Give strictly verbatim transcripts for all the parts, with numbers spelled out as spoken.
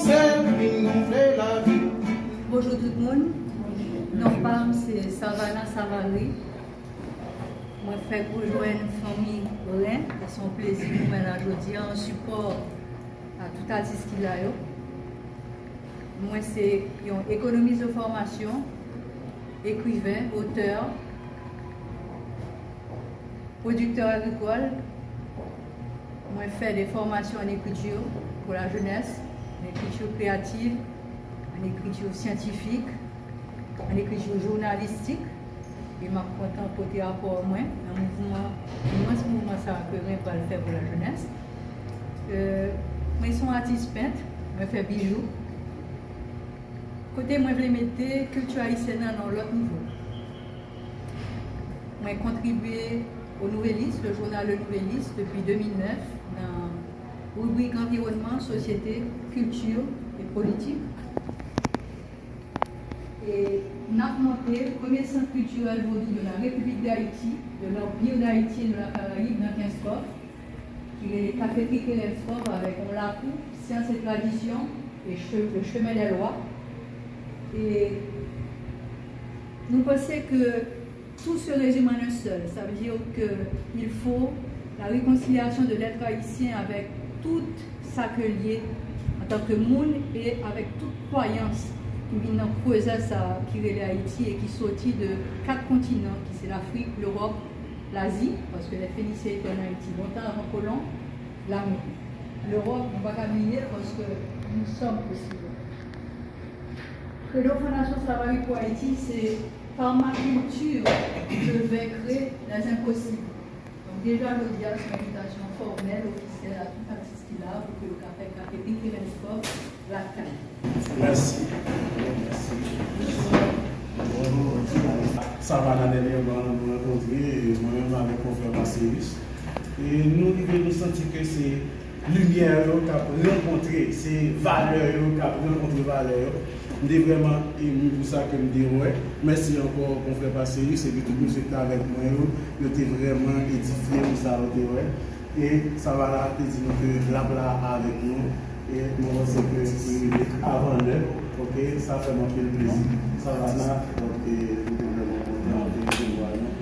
Sèl vin gonfle lavi. Bonjou tout moun. Non pa m se Savannah Savary. Mwen fèk rejwenn fanmi Ren. E se yon plezi pou mwen la jodi a, an sipò a tout atis ki la yo. Mwen se yon ekonomis de fòmasyon, ekriven, otè, pwodiktè agrikòl. Mwen fè de fòmasyon an ekriti pou la jenès, an ekriti kreyativ, an ekriti syantifik, an ekriti jounalistik. E m ap kontan pote apò mwen nan mouvman, imans mouvman sa a ke Ren pral fè pou la jenès. Euh, mwen se yon atis pent, mwen fè bijou. Kote mwen vle mete kilti ayisyèn nan nan yon lòt nivo. Mwen kontribye au Nouvelliste, le journal Le Nouvelliste, depi de mil nèf, nan ribrik anviwònman, sosyete, kilti e politik. E n ap monte premye sant kiltirèl vodou de la République d'Haïti, de l'Empire d'Haïti et de la Caraïbe nan Kenskòf, ki rele Kafetri Kenskòf, avèk yon lakou, Science et Tradition, et che-, le Chemin des Lois. E nou panse ke tout se rezime an yon sèl. Sa vle di ke il faut la réconciliation de l'être haïtien avec tout sa ke l ye antan ke moun e avèk tout kwayans ki vin nan krezè sa a ki rele Ayiti e ki soti de kat kontinan, ki se Lafrik, Lewòp, Lazi, paske les Phéniciens étaient en Haïti longtemps avant colon, Lamérique. Lewòp, nou pa ka bliye l paske nous sommes aussi là. Credo Fondation Savary pour Haïti, c'est par ma culture, je vaincrai les impossibles. Donk, deja jodi a, se yon envitasyon fòmèl, ofisyèl a tout atis ki la pou ke yo ka fè Kafetri Kenskòf lakay. Mèsi. Mèsi. Bonjou. Savannah, dènyèman, nou rankontre, mwen menm avèk konfrè Marcellus. E nou rive, nou santi ke se limyè yo k ap rankontre, se valè yo k ap rankontre valè yo. M te vrèman emi pou sa ke m te wè. Mèsi ankò, konfrè Paseyus, epi tout mesye ki t avèk mwen yo. Yo te vrèman edifye pou sa yo te wè. E Savannah te di nou ke l ap la avèk nou. E mwen panse ke li rive avan lè. Ok, sa fè m anpil plezi. Savannah, donk, e, nou te vrèman kontan de resevwa nou.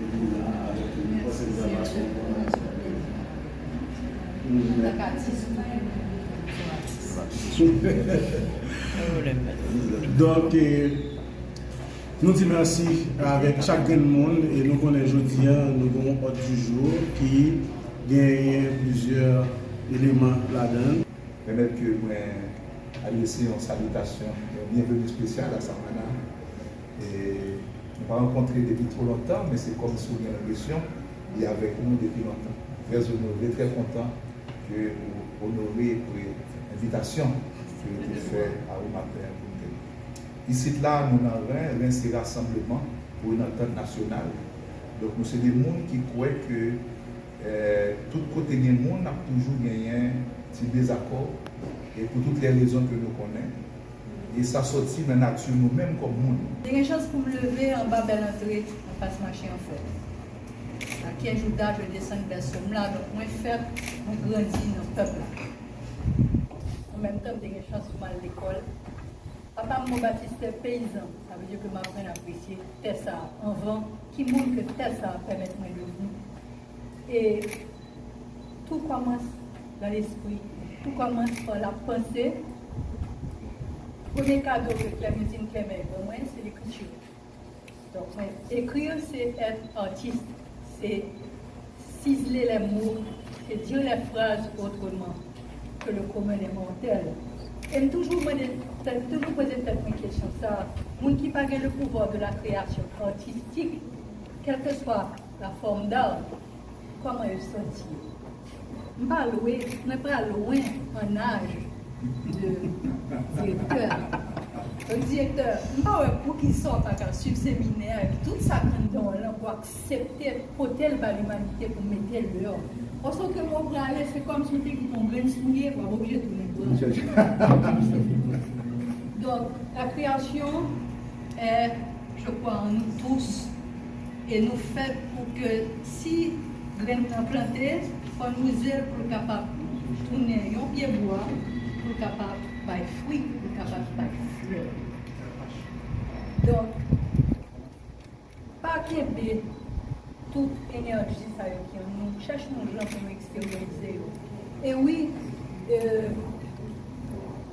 Epi la avèk nou, paske nou pral pase yon bon moman. Antanke atis, tou, nou se atis. Donk, eh, nou di mèsi avèk chak grenn moun, e nou konnen jodi a, nou gen yon òd di jou ki genyen plizyè eleman ladan l. Pèmèt ke mwen adrese yon salitasyon, yon byenveni espesyal a Savannah. E nou pa rankontre depi twò lontan, men se kòmsi w gen enpresyon li avèk nou depi lontan. Trè onore, trè kontan ke ou onore envitasyon ke yo te fè a ou maten an pou nou te la. Isit la, nou nan Ren, Ren se rasanbleman pou yon antant nasyonal. Donk, nou se de moun ki kwè ke, eh, tout kote gen moun, ap toujou genyen ti dezakò, e pou tout lè rezon ke nou konnen. E sa sòti nan nati nou menm kòm moun. Te gen chans pou m leve anba bèl antre anfas mache an fè. À quinze jours d'âge, je descends Berceau m la, donk mwen fèt, mwen grandi nan pèp la. An menm tan, m te gen chans pou m al lekòl. Papa m, yon batistè peyizan, sa vle di ke m aprann apresye tè sa a anvan ki moun ke tè sa a pèmèt mwen devni. E tout commence dans l'esprit, tout commence par la pensée. Premye kado ke Clémentine Clément ban mwen, se lekriti. Donk, mwen, écrire, c'est être artiste, c'est ciseler les mots, c'est dire les phrases autrement que le commun des mortels. E m toujou mande, m toujou poze tèt mwen kesyon sa, moun ki pa gen le pouvoir de la création artistique, quelle que soit la forme d'art, kòman yo santi yo? M pa lwen, mwen pa lwen an aj de direktè a. Donk, direktè, m pa wè poukisa w pa ka swiv seminè a epi tout sa k anndan w lan pou aksepte pote l ba limanite pou mete l deyò. Paske ke lè w prale, se kòmsi w te kite yon grenn soulye, w ap oblije tounen pran. Donk, la création est, je crois, en nous tous. E nou fèt pou ke si grenn nan plante, fò nou ze l pou l kapab tounen yon pye bwa, pou l kapab bay fwi, pou l kapab bay flè. Donk, pa kenbe tout enèji sa yo ki an nou, chèche yon jan pou nou eksteryorize yo. E wi, e,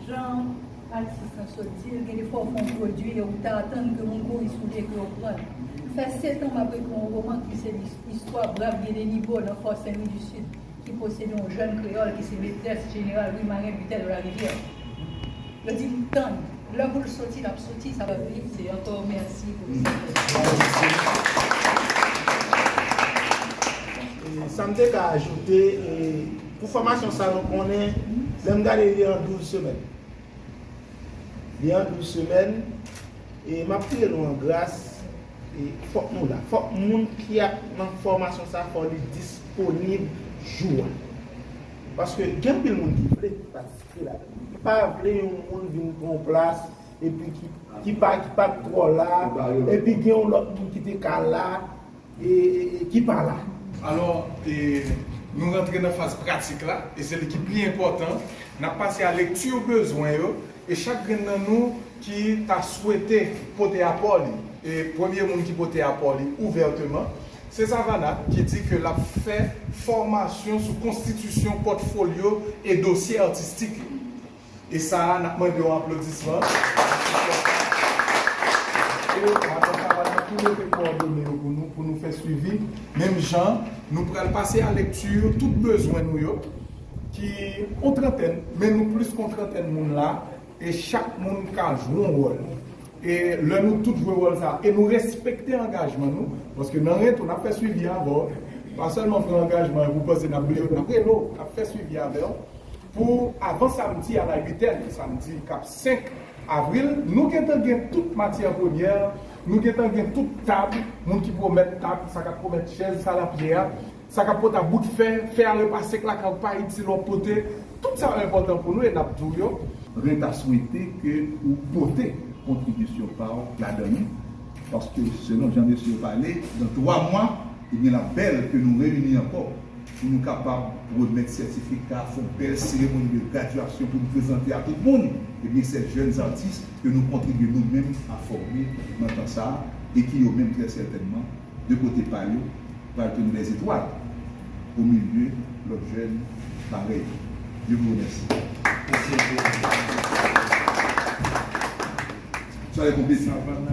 jan atis lan sot di l, gen defwa w fè yon pwodui e ou ta atann ke moun kouri sou li e ke yo pran l. Fè sèt an m ap ekri yon woman ki se lis-, istwa brav Guy Denis Baud nan Fò Sen Lwi di Sid, ki posede yon jèn kreyòl ki se metrès jeneral Wi Maren Butèl Larivyè. Yo di m tann. Lè pou l soti, l ap soti, sa va vin. Se ankò mèsi pou sa. E, sa m te ka ajoute, e, pou fòmasyon sa, nou konnen, lè m gade li an douz semèn. Li an douz semèn, e m ap priye nou an gras, e fòk nou la. Fòk moun ki ap nan fòmasyon sa, fò li disponib jou a. Paske gen anpil moun ki vle patisipe ladan. M pa vle yon moun vin pran yon plas, epi ki, ki pa, ki pa t twò la, epi gen yon lòt moun ki te ka la, e, e, e ki pa la. Alò, e, nou rantre nan faz pratik la, e se li ki pi enpòtan. N ap pase a lekti bezwen yo, e chak grenn nan nou ki ta swete pote apò li, e premye moun ki pote apò li ouvèteman, se Savannah ki di ke l ap fè fòmasyon sou konstitisyon pòtfolyo e dosye atistik yo. E sa a, n ap mande yon aplodisman. E madan Savannah ki mete kowòdone yo pou nou, pou nou fè swivi. Menm jan, nou pral pase a lekti tout bezwen nou yo, ki yon trantèn, men nou plis ke yon trantèn moun la, e chak moun ka jwe yon wòl. E lè nou tout jwe wòl sa, e nou respekte angajman nou, paske nan retou, n ap fè swivi avè w. Pa sèlman pran angajman epi w panse n ap bliye w, n ap rele w, n ap fè swivi avè w. Pou avan samdi a la uitèn, samdi k ap senk avril, nou gentan gen tout matyè premyè, nou gentan gen tout tab, moun ki pwomèt tab, sa k ap pwomèt chèz, sa l ap ye a, sa k ap pote a bout fè, fè a repase k lakay ou pa itil w ap pote, tout sa yo enpòtan pou nou e n ap di w yo. Mwen ta swete ke ou pote kontribisyon pa w ladan li, paske selon jan mesye yo pale, nan twa mwa, ebyen l ap bèl ke nou reyini ankò pou nou kapab remèt sètifika, fè yon bèl seremoni de gradyasyon pou nou prezante a tout moun, ebyen, ces jeunes artistes ke nou kontribye nou menm a fòme nan tan sa a, e ki yo menm, trè sètènman, de kote pa yo, pral tounen dè zetwal o milye lòt jèn parèy yo. Je vous remercie. Sa lè konpeti.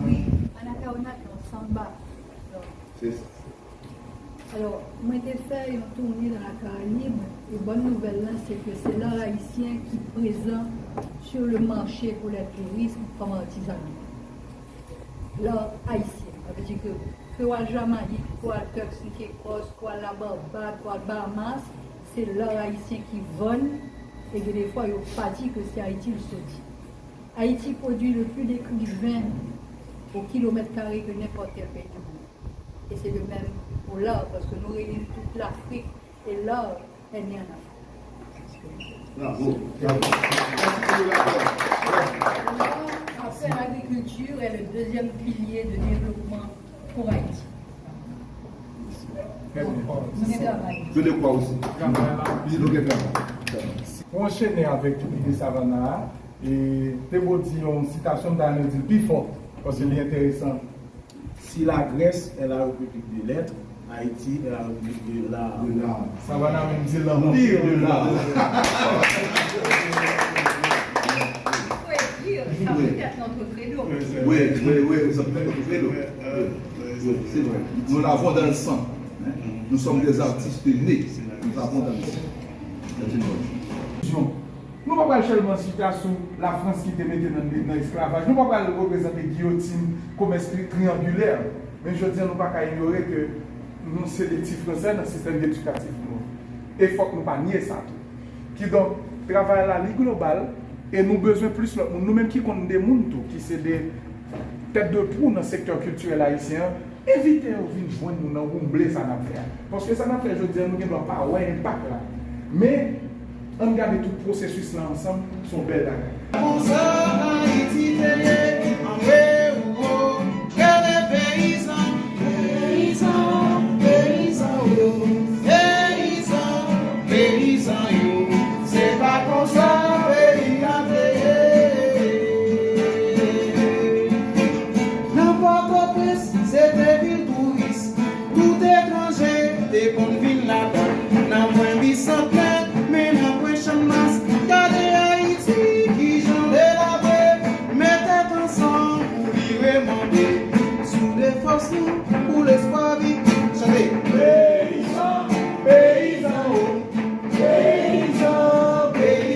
Wi. Anacaona, non, samba. Se sa. Alò, mwen te fè yon toune nan la Karayib, e bòn nouvèl lan, se ke se lar ayisyen ki prezan sur le marché pour le tourisme kòm artizana. Lar ayisyen, sa vle di ke, ke w al Jamayik, ke w al Turks and Caicos, ke w al Labarbad, ke w al Bahamas, se lar ayisyen ki vann, e gen de fwa yo pa di ke se Ayiti l soti. Haïti produit le plus d'écrivains au kilomètre carré que n'importe quel pays du monde. Et c'est de même pour l'art, parce que nous réunissons toute l'Afrique et l'art est né en Afrique. Bravo, bravo. L'art, après l'agriculture, est le deuxième pilier de développement pour Haïti. Nou gen travay. Je le crois aussi. Nou gen travay. Pou anchene avèk ide Savannah a, e Thébault di yon sitasyon, m ta renmen di l pi fò, paske li enteresan. Si la Grèce est la république des lettres, Haïti est la république de l'art. De l'art. Savannah menm di l'empire de l'art. Il faut écrire, ça peut être notre credo. Oui, oui, oui, ça peut être notre credo. Oui, oui, c'est vrai. Nous l'avons dans le sang, hein. Nous sommes des artistes nés. Nous l'avons dans le sang. C'est une bonne chose. Nou pa pral sèlman chita sou Lafrans ki te mete n nan esklavaj. Nou pa pral reprezante giyotin, komès tri-, triyangilè. Men jodi a, nou pa ka inyore ke nou se de ti Fransè nan sistèm edikatif nou an. E fòk nou pa nye sa tou. Kidonk, travay la, li global, e nou bezwen plis lòt moun. Nou menm ki konn de moun tou, ki se de tèt de twou nan sektè kiltirèl ayisyen an, envite yo vin jwenn nou nan woumble sa n ap fè a. Paske sa n ap fè jodi a, nou gen dwa pa wè enpak la. Men, ann gade tout pwosesis la ansanm, se yon bèl bagay. Konsa Ayiti te ye.